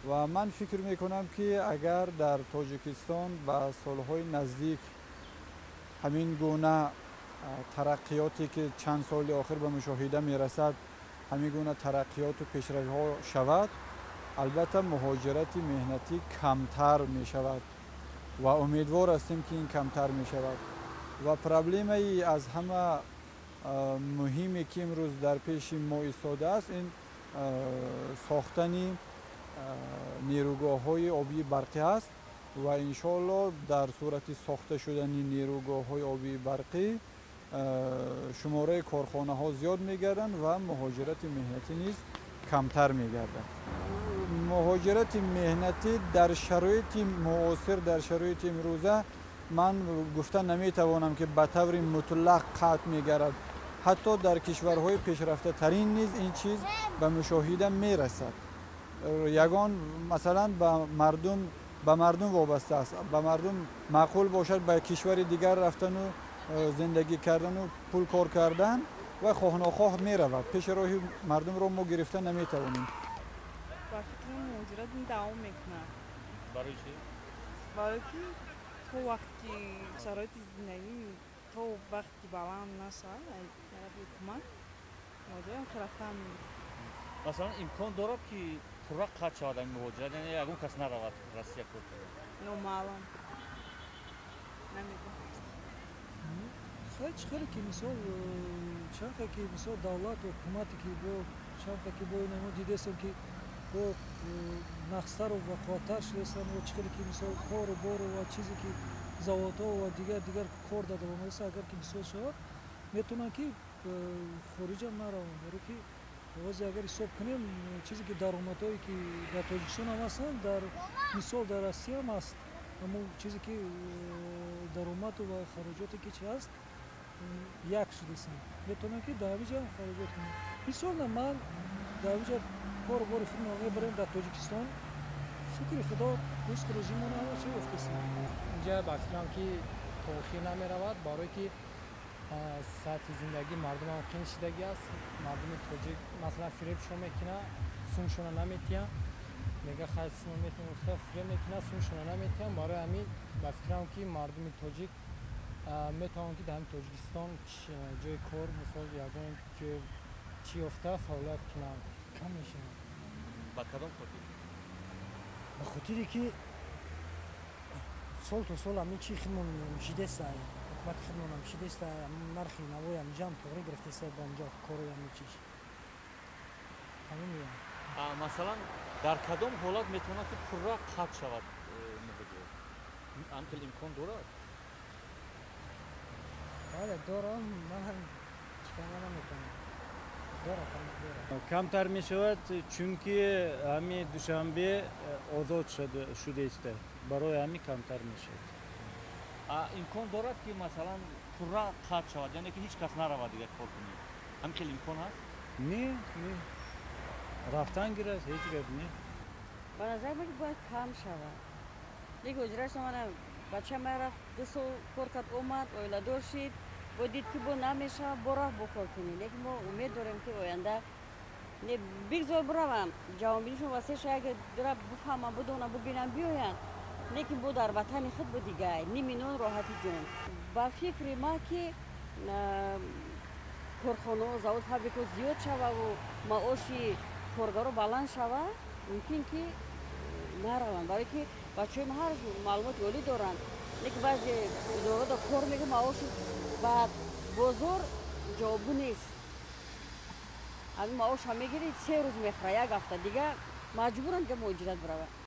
Ва ман фикр мекунам, ки агар дар Тоҷикистон ба солҳои наздик ҳамин гуна тараққиёте, ки чанд соли охир ба мушоҳида мерасад, ҳамин гуна тараққиёту пешравиҳо шавад, албатта, муҳоҷирати меҳнатӣ камтар мешавад ва умедвор ҳастем, ки ин камтар мешавад. Ва проблемаи аз ҳама муҳиме, ки имрӯз дар пеши мо истодааст, ин сохтани нерӯгоҳҳои обии барқӣ аст ва иншоалло дар сурати сохта шудани нерӯгоҳҳои обии барқӣ шумораи корхонаҳо зиёд мегарданд ва муҳоҷирати меҳнатӣ низ камтар мегардад. Муҳоҷирати меҳнатӣ дар шароити муосир, дар шароити имрӯза ман гуфта наметавонам, ки ба таври мутлақ қатъ мегардад. Ҳатто дар кишварҳои пешрафтатарин низ ин чиз ба мушоҳида мерасад. Ягон масалан ба мардум вобаста аст. Ба мардум маъқул бошад ба кишвари дигар рафтану зиндагӣ кардану пул кор кардан ва хоҳ-нохоҳ меравад. Пеши роҳи мардумро мо гирифта наметавонем. Ба фикрам, муҳоҷират давом мекунад. Барои чӣ? Барои ки то вақт ки шароити зиндагӣ, то вақте ки баланд нашавад тарафи ҳукумат, муҳоҷират рафтан. Масалан, имкон дорад, ки пурра қатъ шавад ҳамин муҳоҷират, яъне ягон кас наравад Россия кор кунад? Номаълум, намедонам. Хеле хеле ки мисол чанд ки мисол давлату ҳукумате ки бо чанд ки бо инамо дидестем, ки бо нақстару бақувваттар шудастанд ва чӣ хеле ки мисол кору бору ва чизе ки заводҳо ва дигар дигар кор дар давом аст, агар ки мисол шавад, метавонанд ки хориҷам нараванд, баро ки ҳозир агар ҳисоб кунем, чизе ки даромадҳое ки дар Тоҷикистон ҳам ҳастанд, дар мисол дар Россия ҳам аст, ҳамон чизе ки даромаду ва хароҷоте ки чи ҳаст, як шудастанд, метавонанд ки дар ҳамин ҷо хароҷот кунанд. Мисол, ман дар ҳамин ҷо кору бори худро мебарем, дар Тоҷикистон, шукри Худо, ризқу рӯзимон ҳама чи ёфтастем. Инҷа ба фикрам, ки то охир намеравад, барое ки сатҳи зиндагии мардумам қин шидагӣ аст. Мардуми тоҷик, масалан, фиребшон мекунад, сумшона наметиҳанд. Мега, хай, сума метиҳем гуфта фиреб мекунад, сумшона наметиҳанд. Барои ҳамин ба фикрам, ки мардуми тоҷик метавонанд, ки дар ҳамин Тоҷикистон ҷои кор, мисол, ягон ҷои чӣ ёфта фаъолият кунанд. Кам мешавад. Ба кадом хотир? Ба хотире ки сол то сол ҳамин чи хидмон шидеста, ҳукумати хидмонам шидеста, нархи навои ҳамиҷаам тоғрӣ гирифтеста, ба ҳамиҷа корои ҳами чиш ҳамин меяд. Масалан, дар кадом ҳолат метавонад, ки пурра қатъ шавад муҳоҷират? Ҳамин хел имкон дорад? Бале, дорам. Ман ҳам чӣ карда наметавонам. Камтар мешавад, чунки ҳами Душанбе озод шудааста, барои ҳами камтар мешавад. Имкон дорад, ки масалан пурра қатъ шавад, яъне ки ҳеҷ кас наравад дигар кор кунед? Ҳамин хел имкон ҳаст? Не, не, рафтан гирад, ҳеҷ гап не. Ба назари ман, бояд кам шавад. Лекин ҳуҷраш мана бача ман рафт, 2 сол кор кард, омад, оиладор шид, бо дид, ки бо намешавад, бо рафт бо кор кунӣ. Лекин мо умед дорем, ки оянда не бигзор бираванд, ҷавонбинишон васеъ шава, ки бифаҳманд, бидонанд, бибинанд, биёянд. Лекин бо дар ватани худ бо дигай ними нон роҳати ҷон. Ба фикри ман, ки корхонаҳо, завод, фабрикаҳо зиёд шававу маоши коргаро баланд шава, мумкин ки нараванд, барое ки бачаҳои ма ҳар маълумоти олӣ доранд, лекин баъзе идораҳо кор мекунанд, маоши ба бозор ҷавобгӯ нест. Ҳамин маошам мегирӣ, 3 рӯз мехӯра, як ҳафта дига маҷбуранд, дига муҳоҷират бираванд.